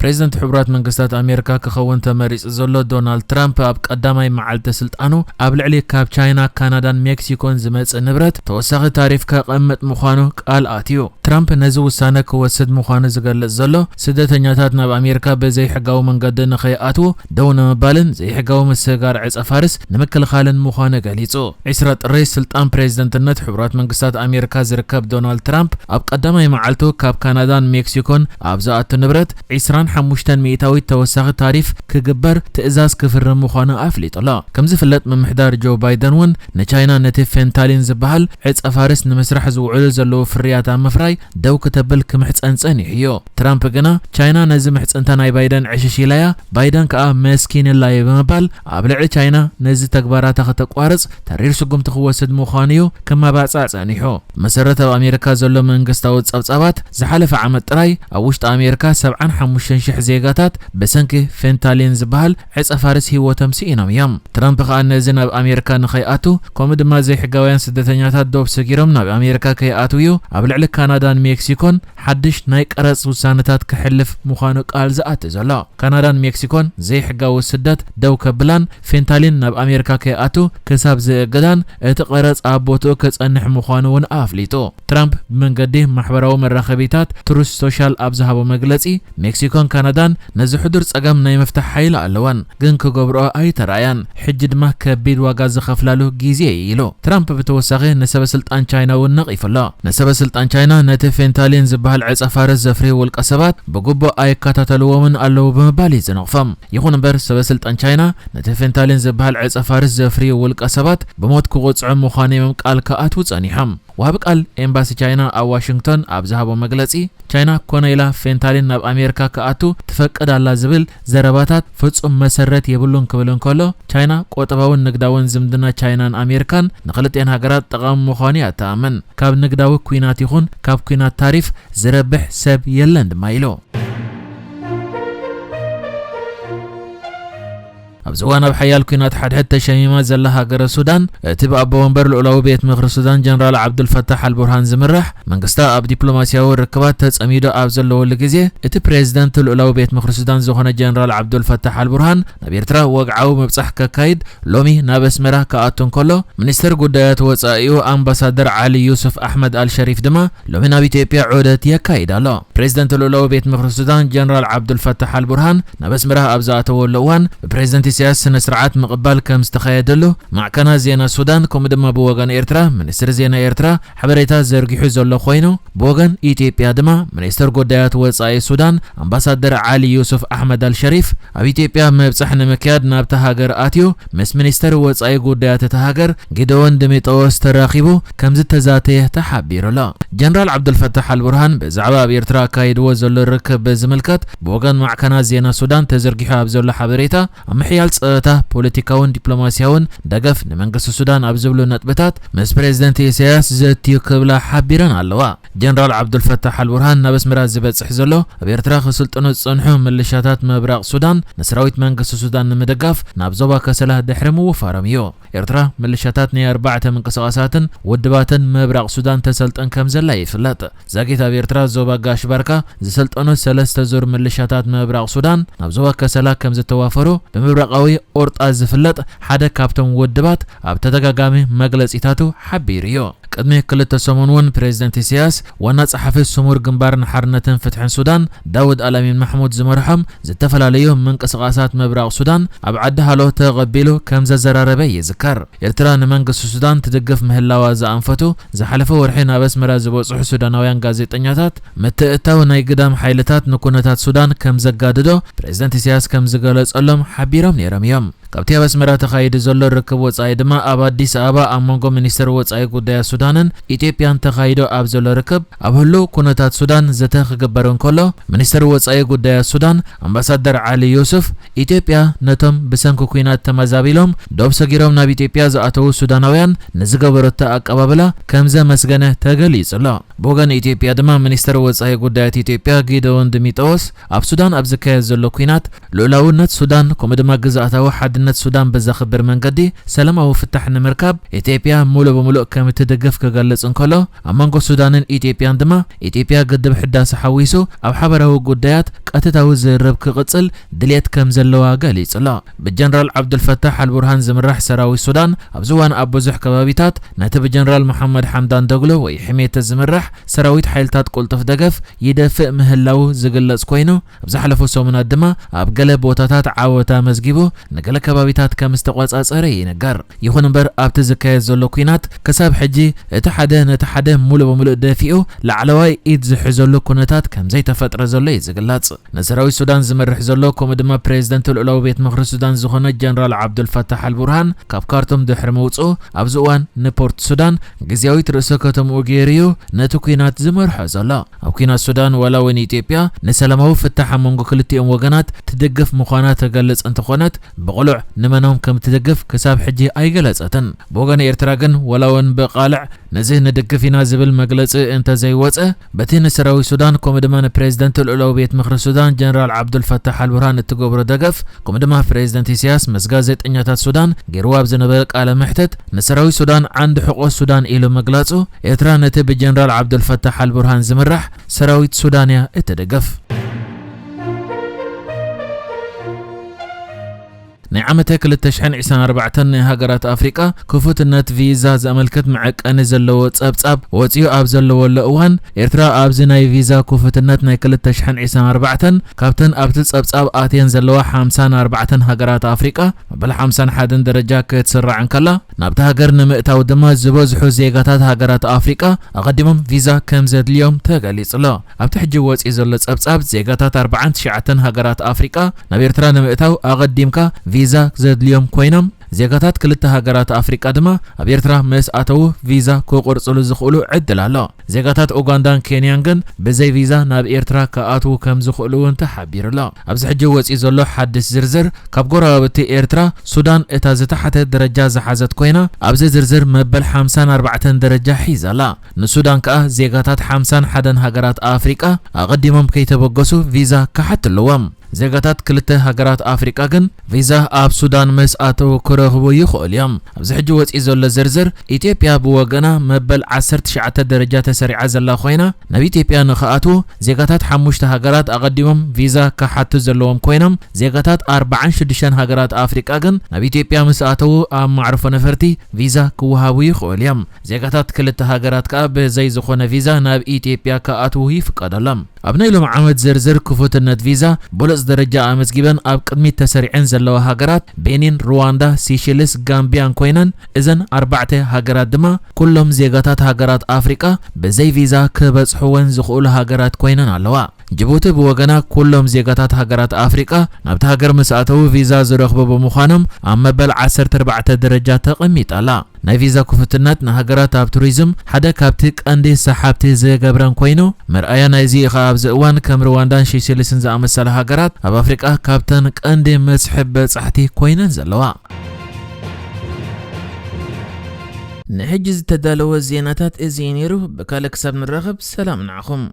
ፕሬዚደንት ሕቡራት መንግስታት ኣሜሪካ ክኸውን ተመሪጹ ዘሎ ዶናልድ ትራምፕ፣ ኣብ ቀዳማይ መዓልቲ ስልጣኑ ኣብ ልዕሊ ካብ ቻይና፣ ካናዳን ሜክሲኮን ዝመጽእ ንብረት ተወሳኺ ታሪፍ ከቐምጥ ምዃኑ ቃል ኣትዩ። ትራምፕ ነዚ ውሳነ ክወስድ ምዃኑ ዝገልጽ ዘሎ፣ ስደተኛታት ናብ ኣሜሪካ ብዘይሕጋዊ መንገዲ ንኸይኣትዉ ደው ንምባልን ዘይሕጋዊ ምስግጋር ዕጸ ፋርስ ንምክልኻልን ምዃኑ ገሊጹ። ዕስራ ጥሪ ስልጣን ፕሬዝደንትነት ሕቡራት መንግስታት ኣሜሪካ ዝርከብ ዶናልድ ትራምፕ፣ ኣብ ቀዳማይ መዓልቱ ካብ ካናዳን ሜክሲኮን ኣብ ዝኣቱ ንብረት ዕስራን ሓሙሽተን ሚእታዊት ተወሳኺ ታሪፍ ክግበር ትእዛዝ ክፍርም ምዃኑ ኣፍሊጡ ኣሎ። ከም ዝፍለጥ፣ ምምሕዳር ጆ ባይደን እውን ንቻይና ነቲ ፌንታሊን ዝበሃል ዕጸ ፋርስ ንምስራሕ ዝውዕሉ ዘለዉ ፍርያት ኣብ ምፍራይ ደው ክተብል ክምሕጸን ጸኒሑ እዩ። ትራምፕ ግና፣ ቻይና ነዚ ምሕጽንታ ናይ ባይደን ዕሽሽ ኢላያ፣ ባይደን ከኣ መስኪን ኢላዮ ብምባል፣ ኣብ ልዕሊ ቻይና ነዚ ተግባራታ ከተቋርጽ ተሪር ስጉምቲ ክወስድ ምዃኑ እዩ ክመባጻዕ ጸኒሑ። ብመሰረት ኣብ ኣሜሪካ ዘሎ መንግስታዊ ጸብጻባት፣ ዝሓለፈ ዓመት ጥራይ ኣብ ውሽጢ ኣሜሪካ ሰብዓን ሓሙሽተን ሽሕ ዜጋታት ብሰንኪ ፌንታሊን ዝበሃል ዕጸ ፋርስ ህይወቶም ስኢኖም እዮም። ትራምፕ ከኣ ነዚ ናብ ኣሜሪካ ንኸይኣቱ፣ ከምኡ ድማ ዘይሕጋውያን ስደተኛታት ዶብ ሰጊሮም ናብ ኣሜሪካ ከይኣትው'ዩ ኣብ ልዕሊ ካናዳን ሜክሲኮን ሓድሽ ናይ ቀረጽ ውሳነታት ከሕልፍ ምዃኑ ቃል ዝኣቱ ዘሎ። ካናዳን ሜክሲኮን ዘይሕጋዊ ስደት ደው ከብላን ፌንታሊን ናብ ኣሜሪካ ከይኣቱ ክሳብ ዝእግዳን እቲ ቀረጽ ኣብ ቦትኡ ክጸንሕ ምዃኑ እውን ኣፍሊጡ። ትራምፕ ብመንገዲ ማሕበራዊ መራኸቢታት ትሩስ ሶሻል ኣብ ዝሃቦ መግለጺ፣ ሜክሲኮን ካናዳን ነዚ ሕዱር ጸገም ናይ ምፍታሕ ሓይሊ ኣለወን፣ ግን ክገብርኦ ኣይተራእያን። ሕጂ ድማ ከቢድ ዋጋ ዝኸፍላሉ ግዜ እዩ ኢሉ። ትራምፕ ብተወሳኺ ንሰበ ስልጣን ቻይና እውን ነቒፉ ኣሎ። ንሰበ ስልጣን ቻይና ነቲ ፌንታሊን ዝበሃል ዕጸ ፋርስ ዘፍርዩ ውልቀ ሰባት ብግቡእ ኣይከታተልዎምን ኣለዉ ብምባል እዩ ዝነቕፎም። ይኹን እምበር፣ ሰበ ስልጣን ቻይና ነቲ ፌንታሊን ዝበሃል ዕጸ ፋርስ ዘፍርዩ ውልቀ ሰባት ብሞት ክቕጽዑ ምዃኖም ቃል ክኣትዉ ጸኒሖም። ወሃቢ ቃል ኤምባሲ ቻይና ኣብ ዋሽንግቶን ኣብ ዝሃቦ መግለጺ፣ ቻይና ኮነ ኢላ ፌንታሊን ናብ ኣሜሪካ ክኣቱ ትፈቅድ ኣላ ዝብል ዘረባታት ፍጹም መሰረት የብሉን ክብል እንከሎ፣ ቻይና ቁጠባውን ንግዳውን ዝምድና ቻይናን ኣሜሪካን ንኽልቲኤን ሃገራት ጠቓሚ ምዃኑ እያ እትኣምን። ካብ ንግዳዊ ኲናት ይኹን ካብ ኲናት ታሪፍ ዝረብሕ ሰብ የለን ድማ ኢሉ። ኣብዚ እዋን ኣብ ሓያል ኲናት ሓድሕድ ተሸሚማ ዘላ ሃገረ ሱዳን፣ እቲ ብኣቦ ወንበር ልኡላዊ ቤት ምኽሪ ሱዳን ጀነራል ዓብዱልፈታሕ ኣልቡርሃን ዝምራሕ መንግስታ ኣብ ዲፕሎማስያዊ ርክባት ተጸሚዱ ኣብ ዘለወሉ ግዜ፣ እቲ ፕሬዝደንት ልኡላዊ ቤት ምኽሪ ሱዳን ዝኾነ ጀነራል ዓብዱልፈታሕ ኣልቡርሃን ናብ ኤርትራ ወግዓዊ ምብጻሕ ከካይድ ሎሚ ናብ ኣስመራ ክኣቱ እንከሎ፣ ሚኒስትር ጉዳያት ወጻኢኡ ኣምባሳደር ዓሊ ዩሱፍ ኣሕመድ ኣልሸሪፍ ድማ ሎሚ ናብ ኢትዮጵያ ዑደት የካይድ ኣሎ። ፕሬዝደንት ልኡላዊ ቤት ምኽሪ ሱዳን ጀነራል ዓብዱልፈታሕ ኣልቡርሃን ናብ ኣስመራ ኣብ ዝኣተወሉ እዋን፣ ብፕሬዝደንት ኢሳያስ ስነ ስርዓት ምቕባል ከም ዝተኻየደሉ ማዕከናት ዜና ሱዳን፣ ከምኡ ድማ ብወገን ኤርትራ፣ ሚኒስትሪ ዜና ኤርትራ ሓበሬታ ዘርጊሑ ዘሎ ኮይኑ፣ ብወገን ኢትዮጵያ ድማ ሚኒስትር ጉዳያት ወጻኢ ሱዳን ኣምባሳደር ዓሊ ዩሱፍ ኣሕመድ ኣልሸሪፍ ኣብ ኢትዮጵያ ምብጻሕ ንምክያድ ናብታ ሃገር ኣትዩ ምስ ሚኒስትር ወጻኢ ጉዳያት እታ ሃገር ጊደዎን ዲሜጥሮስ ተራኺቡ ከም ዝተዛተየ ተሓቢሩ ኣሎ። ጀነራል ዓብዱልፈታሕ ኣልቡርሃን ብዛዕባ ኣብ ኤርትራ ኣካይድዎ ዘሎ ርክብ ብዝምልከት ብወገን ማዕከናት ዜና ሱዳን ተዘርጊሑ ኣብ ዘሎ ሓበሬታ፣ ኣብ ምሕያል ጸጥታ፣ ፖለቲካውን ዲፕሎማስያውን ደገፍ ንመንግስቲ ሱዳን ኣብ ዝብሉ ነጥብታት ምስ ፕሬዝደንት ኢሳያስ ዘትዩ ክብላ ሓቢረን ኣለዋ። ጀነራል ዓብዱልፈታሕ ኣልቡርሃን ናብ ኣስመራ ዝበጽሕ ዘሎ፣ ኣብ ኤርትራ ክስልጥኑ ዝጸንሑ ምልሻታት ምብራቕ ሱዳን ንሰራዊት መንግስቲ ሱዳን ንምድጋፍ ናብ ዞባ ከሰላ ድሕሪ ምውፋሮም እዩ። ኤርትራ ምልሻታት ናይ ኣርባዕተ ምንቅስቓሳትን ውድባትን ምብራቕ ሱዳን ተሰልጥን ከም ዘላ ይፍለጥ። ዛጊት ኣብ ኤርትራ ዞባ ጋሽ ባርካ ዝሰልጠኑ ሰለስተ ዙር ምልሻታት ምብራቕ ሱዳን ናብ ዞባ ከሰላ ከም ዝተዋፈሩ ብምብራቓዊ ኦርጣ ዝፍለጥ ሓደ ካብቶም ውድባት ኣብ ተደጋጋሚ መግለጺታቱ ሓቢሩ እዩ። ቅድሚ ክልተ ሰሙን እውን ፕሬዝደንት ኢሳያስ ዋና ጸሓፊ ስሙር ግንባር ንሓርነትን ፍትሕን ሱዳን ዳውድ ኣልኣሚን ማሕሙድ ዝመርሖም ዝተፈላለዩ ምንቅስቓሳት ምብራቕ ሱዳን ኣብ ዓዲ ሃሎ ተቐቢሉ ከም ዘዘራረበ ይዝከር። ኤርትራ ንመንግስቲ ሱዳን ትድግፍ ምህላዋ ዝኣንፈቱ ዝሓለፈ ወርሒ ናብ ኣስመራ ዝበጽሑ ሱዳናውያን ጋዜጠኛታት፣ ምትእትታው ናይ ግዳም ሓይልታት ንኩነታት ሱዳን ከም ዘጋድዶ ፕሬዝደንት ኢሳያስ ከም ዝገለጸሎም ሓቢሮም ነይሮም እዮም። ካብቲ ኣብ ኣስመራ ተኻይዱ ዘሎ ርክብ ወጻኢ ድማ፣ ኣብ ኣዲስ ኣበባ ኣብ መንጎ ሚኒስትር ወጻኢ ጉዳያት ሱዳንን ኢትዮጵያን ተኻይዶ ኣብ ዘሎ ርክብ፣ ኣብ ህሉው ኩነታት ሱዳን ዘተ ክግበር እንከሎ፣ ሚኒስትር ወጻኢ ጉዳያት ሱዳን ኣምባሳደር ዓሊ ዩሱፍ፣ ኢትዮጵያ ነቶም ብሰንኪ ኲናት ተመዛቢሎም ዶብ ሰጊሮም ናብ ኢትዮጵያ ዝኣተዉ ሱዳናውያን ንዝገበረቶ ኣቀባብላ ከም ዘመስገነ ተገሊጹ ኣሎ። ብወገን ኢትዮጵያ ድማ፣ ሚኒስትር ወጻኢ ጉዳያት ኢትዮጵያ ጊደዎን ዲሜጥሮስ፣ ኣብ ሱዳን ኣብ ዝካየድ ዘሎ ኲናት ልኡላውነት ሱዳን፣ ከምኡ ድማ ግዝኣታዊ ሓድነት ሱዳን ብዘኽብር መንገዲ ሰላማዊ ፍታሕ ንምርካብ ኢትዮጵያ ሙሉእ ብሙሉእ ከም እትድግፍ ክገልጽ እንከሎ፣ ኣብ መንጎ ሱዳንን ኢትዮጵያን ድማ ኢትዮጵያ ግድብ ሕዳሰ ሓዊሱ ኣብ ሓበራዊ ጉዳያት ቀጥታዊ ዝርርብ ክቕጽል ድልየት ከም ዘለዋ ገሊጹ ኣሎ። ብጀነራል ዓብዱልፈታሕ ኣልቡርሃን ዝምራሕ ሰራዊት ሱዳን ኣብዚ እዋን ኣብ ብዙሕ ከባቢታት ነቲ ብጀነራል መሓመድ ሓምዳን ደግሎ ወይ ሕሜተ ዝምራሕ ሰራዊት ሓይልታት ቅልጡፍ ደገፍ ይደፍእ ምህላዉ ዝግለጽ ኮይኑ፣ ኣብ ዝሓለፉ ሰሙናት ድማ ኣብ ገለ ቦታታት ዓወት ኣመዝጊቡ፣ ንገለ ከባቢታት ከም ዝተቖጻጸረ ይንገር። ይኹን እምበር፣ ኣብቲ ዝካየድ ዘሎ ኲናት ክሳብ ሕጂ እቲ ሓደ ነቲ ሓደ ሙሉእ ብሙሉእ ደፊኡ ላዕለዋይ ኢድ ዝሕዘሉ ኩነታት ከም ዘይተፈጥረ ዘሎ እዩ ዝግለጽ። ንሰራዊት ሱዳን ዝመርሕ ዘሎ፣ ከምኡ ድማ ፕሬዝደንት ልኡላዊ ቤት ምኽሪ ሱዳን ዝኾነ ጀነራል ዓብዱልፈታሕ ኣልቡርሃን ካብ ካርቱም ድሕሪ ምውጽኡ፣ ኣብዚ እዋን ንፖርት ሱዳን ግዝያዊት ርእሰ ከተምኡ ገይሩ እዩ ነቲ ኲናት ዝመርሖ ዘሎ። ኣብ ኲናት ሱዳን፣ ዋላ እውን ኢትዮጵያ ንሰላማዊ ፍታሕ ኣብ መንጎ ክልቲኦም ወገናት ትድግፍ ምዃና ተገልጽ እንተኾነት፣ ብቕሉዕ ንመኖም ከም ትድግፍ ክሳብ ሕጂ ኣይገለጸትን። ብወገን ኤርትራ ግን፣ ዋላ እውን ብቓልዕ ነዚ ንድግፍ ኢና ዝብል መግለጺ እንተዘይወጸ፣ በቲ ንሰራዊት ሱዳን ከምኡ ድማ ንፕሬዝደንት ልኡላዊ ቤት ምኽሪ ሱዳን ጀነራል ዓብዱልፈታሕ ኣልቡርሃን እትገብሮ ደገፍ፣ ከምኡ ድማ ፕሬዝደንት ኢሳያስ ምስ ጋዜጠኛታት ሱዳን ገይርዎ ኣብ ዝነበረ ቃለ መሕትት፣ ንሰራዊት ሱዳን ዓንዲ ሕቆ ሱዳን ኢሉ ምግላጹ፣ ኤርትራ ነቲ ብጀነራል ዓብዱልፈታሕ ኣልቡርሃን ዝምራሕ ሰራዊት ሱዳን እያ እትድግፍ። ናይ ዓመተ ክልተ ሽሕን ዕስራን ኣርባዕተን ናይ ሃገራት ኣፍሪቃ ክፉትነት ቪዛ ዘመልክት መዐቀኒ ዘለዎ ጸብጻብ ወጺኡ ኣብ ዘለወሉ እዋን፣ ኤርትራ ኣብዚ ናይ ቪዛ ክፉትነት ናይ ክልተ ሽሕን ዕስራን ኣርባዕተን ካብተን ኣብቲ ጸብጻብ ኣትየን ዘለዋ ሓምሳን ኣርባዕተን ሃገራት ኣፍሪቃ መበል ሓምሳን ሓደን ደረጃ ክትስራዕ እንከላ፣ ናብታ ሃገር ንምእታው ድማ ዝበዝሑ ዜጋታት ሃገራት ኣፍሪቃ ኣቐዲሞም ቪዛ ከም ዘድልዮም ተገሊጹ ኣሎ። ኣብቲ ሕጂ ወጺኡ ዘሎ ጸብጻብ፣ ዜጋታት ኣርባዓን ትሽዓተን ሃገራት ኣፍሪቃ ናብ ኤርትራ ንምእታው ኣቐዲምካ ቪዛ ዘድልዮም ኮይኖም፣ ዜጋታት ክልተ ሃገራት ኣፍሪቃ ድማ ኣብ ኤርትራ ምስ ኣተዉ ቪዛ ክቑርጽሉ ዝኽእሉ ዕድል ኣሎ። ዜጋታት ኡጋንዳን ኬንያን ግን ብዘይ ቪዛ ናብ ኤርትራ ክኣትዉ ከም ዝኽእሉ እውን ተሓቢሩ ኣሎ። ኣብዚ ሕጂ ወጺኡ ዘሎ ሓድሽ ዝርዝር፣ ካብ ጎረባብቲ ኤርትራ ሱዳን እታ ዝተሓተ ደረጃ ዝሓዘት ኮይና፣ ኣብዚ ዝርዝር መበል ሓምሳን ኣርባዕተን ደረጃ ሒዛ ኣላ። ንሱዳን ከኣ ዜጋታት ሓምሳን ሓደን ሃገራት ኣፍሪቃ ኣቐዲሞም ከይተበገሱ ቪዛ ክሓቱ ኣለዎም። ዜጋታት ክልተ ሃገራት ኣፍሪቃ ግን ቪዛ ኣብ ሱዳን ምስ ኣተዉ ክረኽቡ ይኽእሉ እዮም። ኣብዚ ሕጂ ወጺኡ ዘሎ ዝርዝር፣ ኢትዮጵያ ብወገና መበል ዓሰርተ ትሽዓተ ደረጃ ተሰሪዓ ዘላ ኮይና፣ ናብ ኢትዮጵያ ንኽኣትዉ ዜጋታት ሓሙሽተ ሃገራት ኣቐዲሞም ቪዛ ክሓቱ ዘለዎም ኮይኖም፣ ዜጋታት ኣርባዓን ሽዱሽተን ሃገራት ኣፍሪቃ ግን ናብ ኢትዮጵያ ምስ ኣተዉ ኣብ ማዕርፎ ነፈርቲ ቪዛ ክወሃቡ ይኽእሉ እዮም። ዜጋታት ክልተ ሃገራት ከኣ ብዘይ ዝኾነ ቪዛ ናብ ኢትዮጵያ ክኣትዉ ይፍቀደሎም። ኣብ ናይ ሎም ዓመት ዝርዝር ክፉትነት ቪዛ ብሉጽ ደረጃ ኣመዝጊበን ኣብ ቅድሚት ተሰሪዐን ዘለዋ ሃገራት ቤኒን፣ ሩዋንዳ፣ ሲሸልስ፣ ጋምቢያን ኮይነን፣ እዘን ኣርባዕተ ሃገራት ድማ ኩሎም ዜጋታት ሃገራት ኣፍሪቃ ብዘይ ቪዛ ክበጽሕወን ዝኽእሉ ሃገራት ኮይነን ኣለዋ። ጅቡቲ ብወገና፣ ኩሎም ዜጋታት ሃገራት ኣፍሪቃ ናብቲ ሃገር ምስ ኣተዉ ቪዛ ዝረኽቡ ብምዃኖም፣ ኣብ መበል ዓሰርተ ኣርባዕተ ደረጃ ተቐሚጣ ኣላ። ናይ ቪዛ ክፉትነት ንሃገራት ኣብ ቱሪዝም ሓደ ካብቲ ቀንዲ ሰሓብቲ ዝገብረን ኮይኑ፣ መርኣያ ናይዚ ኸኣ ኣብዚ እዋን ከም ሩዋንዳን ሴሸልስን ዝኣመሰላ ሃገራት ኣብ ኣፍሪቃ ካብተን ቀንዲ መስሕብ በጻሕቲ ኮይነን ዘለዋ። ንሕጂ ዝተዳለወ ዜናታት እዚ እዩ ነይሩ። ብካልእ ክሳብ ንራኸብ፣ ሰላም ንዓኹም።